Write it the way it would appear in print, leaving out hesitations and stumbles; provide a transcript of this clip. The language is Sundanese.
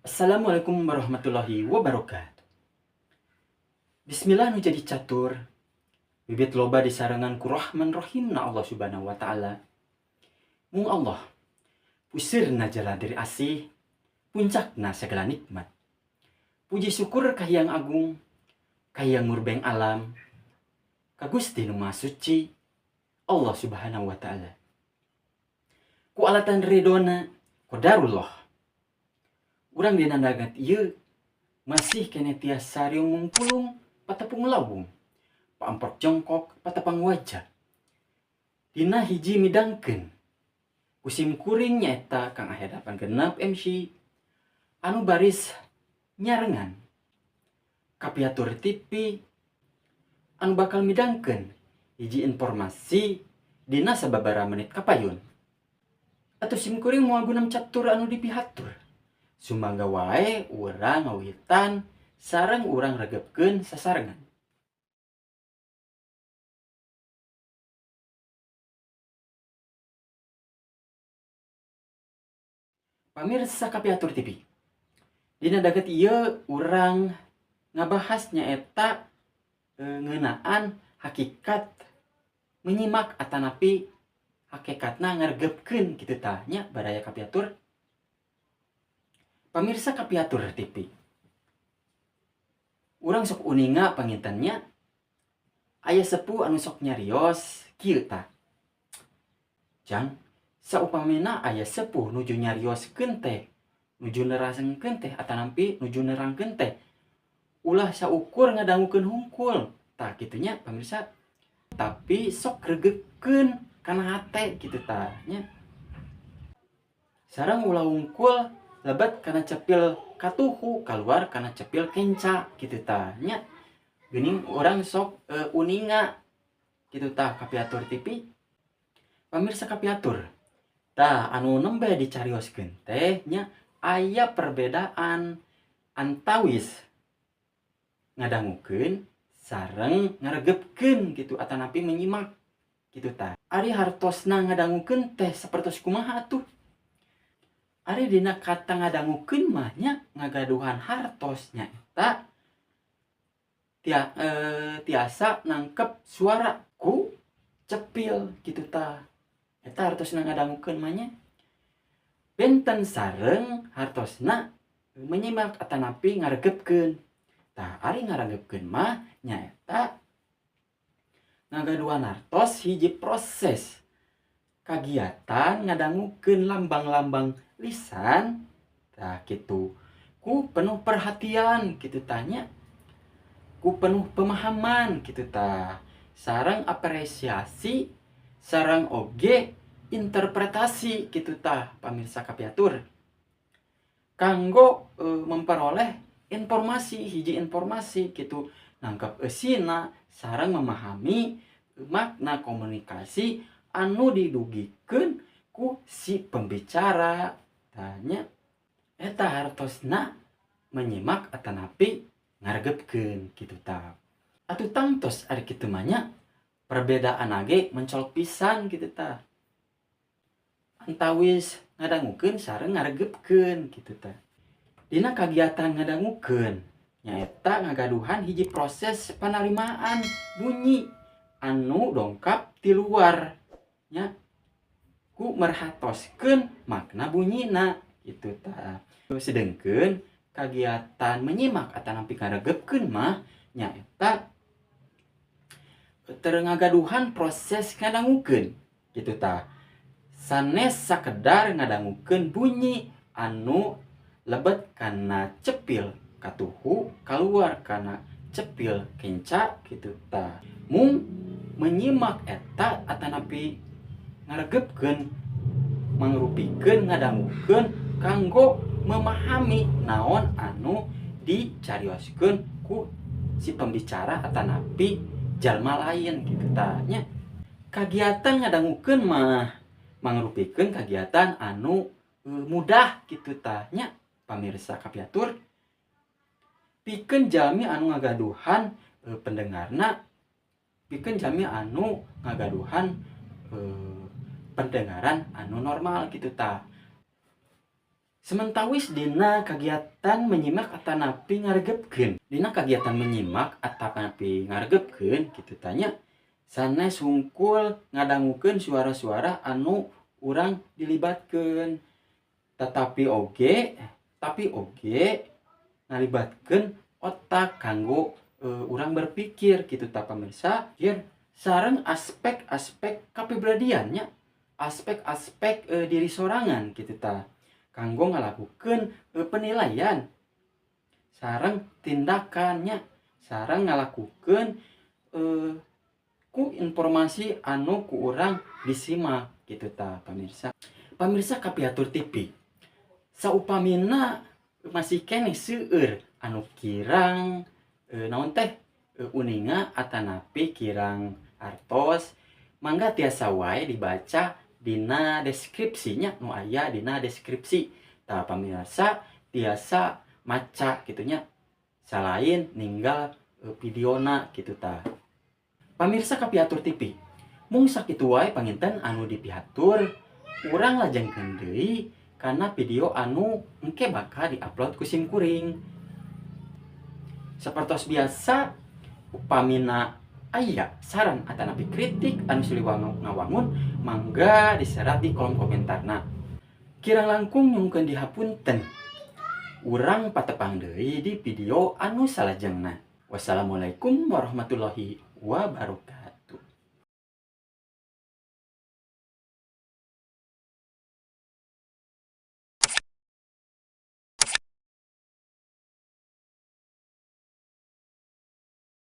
Assalamualaikum warahmatullahi wabarakatuh. Bismillah nu jadi catur. Bibit loba disarengan ku Rahman Rahimna Allah Subhanahu wa taala. Mung Allah pusirna jala diri asih, puncakna segala nikmat. Puji syukur ka Hyang Agung, ka Hyang Murbeng Alam, ka Gusti nu Maha Suci, Allah Subhanahu wa taala. Ku alatan ridona qadarullah. Urang dina dagat ieu masih keneh tiasa riung mungpulung patepung lawung, paamprok jongkok patepang wajah. Dina hiji midangkeun ku sim kuring nyaeta Kang Aher 86 MC anu baris nyarengan Kapiatur TV anu bakal midangkeun hiji informasi dina sababaraha menit kapayun. Atuh sim kuring moal gunam catur anu dipihatur. Sumangga wae urang ngawitan sareng urang regepkeun sasarengan. Pamirsa Kapiatur TV. Dina daget ieu urang ngabahas nyaeta ngeunaan hakikat menyimak atanapi hakikatna ngaregepkeun kitu tah nya baraya Kapiatur. Pamirsa Kapiatur TV. Urang sok uninga panginten nya aya sepuh anu sok nyarios kieu tah. Jang, saupamina aya sepuh nuju nyarioskeun teh, nuju nerasengkeun teh atanapi nuju nerangkeun teh, ulah saukur ngadangukeun hungkul. Tah kitu nya pamirsa. Tapi sok regepkeun kana hate kitu tah nya. Sareng ulah hungkul lebet kana cepil katuhu kaluar kana cepil kenca kitu tah nya. Geuning urang sok uninga kitu tah Kapiatur TV. Pamirsa Kapiatur. Tah anu nembe dicarioskeun teh nya aya perbedaan antawis ngadangukeun sareng ngaregepkeun kitu atanapi menyimak kitu tah. Ari hartosna ngadangukeun teh sapertos kumaha atuh? Ari dina kata ngadangukeun mah nya ngagaduhan hartos nyaeta tiasa nangkep suara ku cepil kitu tah. Eta hartosna ngadangukeun mah nya. Benten sareng hartosna menyimak atanapi ngaregepkeun. Tah ari ngaregepkeun mah nyaeta ngagaduhan hartos hiji proses kagiatan ngadangukeun lambang-lambang lisan tah kitu ku penuh perhatian kitu tah nya, ku penuh pemahaman kitu tah, sareng apresiasi sareng oge interpretasi kitu tah pamirsa Kapiatur kanggo memperoleh informasi hiji informasi kitu nangkep eusina sareng memahami makna komunikasi anu didugikeun ku si pembicara. Tanya eta hartosna menyimak atanapi ngaregepkeun kitu tah. Atuh tangtos ari kitu mah nya perbedaan age mencolok pisan kitu tah. Antawis ngadangukeun sareng ngaregepkeun kitu tah. Dina kagiatan ngadangukeun nyaeta ngagaduhan hiji proses panarimaan bunyi anu dongkap ti luar nya ku merhatoskeun makna bunyina kitu tah. Sedengkeun kagiatan menyimak atanapi ngaregepkeun mah nyaeta teu ngagaduhan proses ngadangukeun kitu tah. Sanes sakedar ngadangukeun bunyi anu lebet kana cepil katuhu kaluar kana cepil kenca kitu tah. Mung menyimak eta atanapi ngaregepkeun mangrupikeun ngadangukeun kanggo memahami naon anu dicarioskeun ku si pembicara atanapi jalma lain kitu tah nya. Kagiatan ngadangukeun mah mangrupikeun kagiatan anu mudah kitu tah nya pamirsa Kapiatur. Pikeun jalmi anu ngagaduhan pendengarna, pikeun jalmi anu ngagaduhan pendengaran anu normal kitu tah. Samentawis dina kagiatan menyimak atanapi ngaregepkeun. Dina kagiatan menyimak atanapi ngaregepkeun kitu tah nya, sanes hungkul ngadangukeun suara-suara anu urang dilibatkeun, tetapi oge ngalibatkeun otak kanggo urang berpikir kitu tah, pamirsa. Sareng aspek-aspek kapribadian nya, aspek-aspek diri sorangan kitu tah, kanggo ngalakukeun penilaian sareng tindakannya, sareng ngalakukeun ku informasi anu ku urang disimak gitu tah, pamirsa. Pamirsa Kapihatur TV, saupamina masih keneh seueur anu kirang naon teh, uninga atanapi kirang artos, mangga tiasa wae dibaca dina deskripsinya, nu aya dina deskripsi tah. Pamirsa tiasa maca kitu nya, selain ninggal videona kitu tah. Pamirsa Kapihatur TV, mung sakitu wae panginten anu dipihatur. Urang lajengkeun deui kana video anu engke bakal diupload ku sim kuring. Sapertos biasa, upamina aya saran atanapi kritik anu silih ngawangun, mangga diserat di kolom komentarna. Kirang langkung nyungkeun dihapunten. Urang patepang deui di video anu salajengna. Wassalamualaikum warahmatullahi wabarakatuh.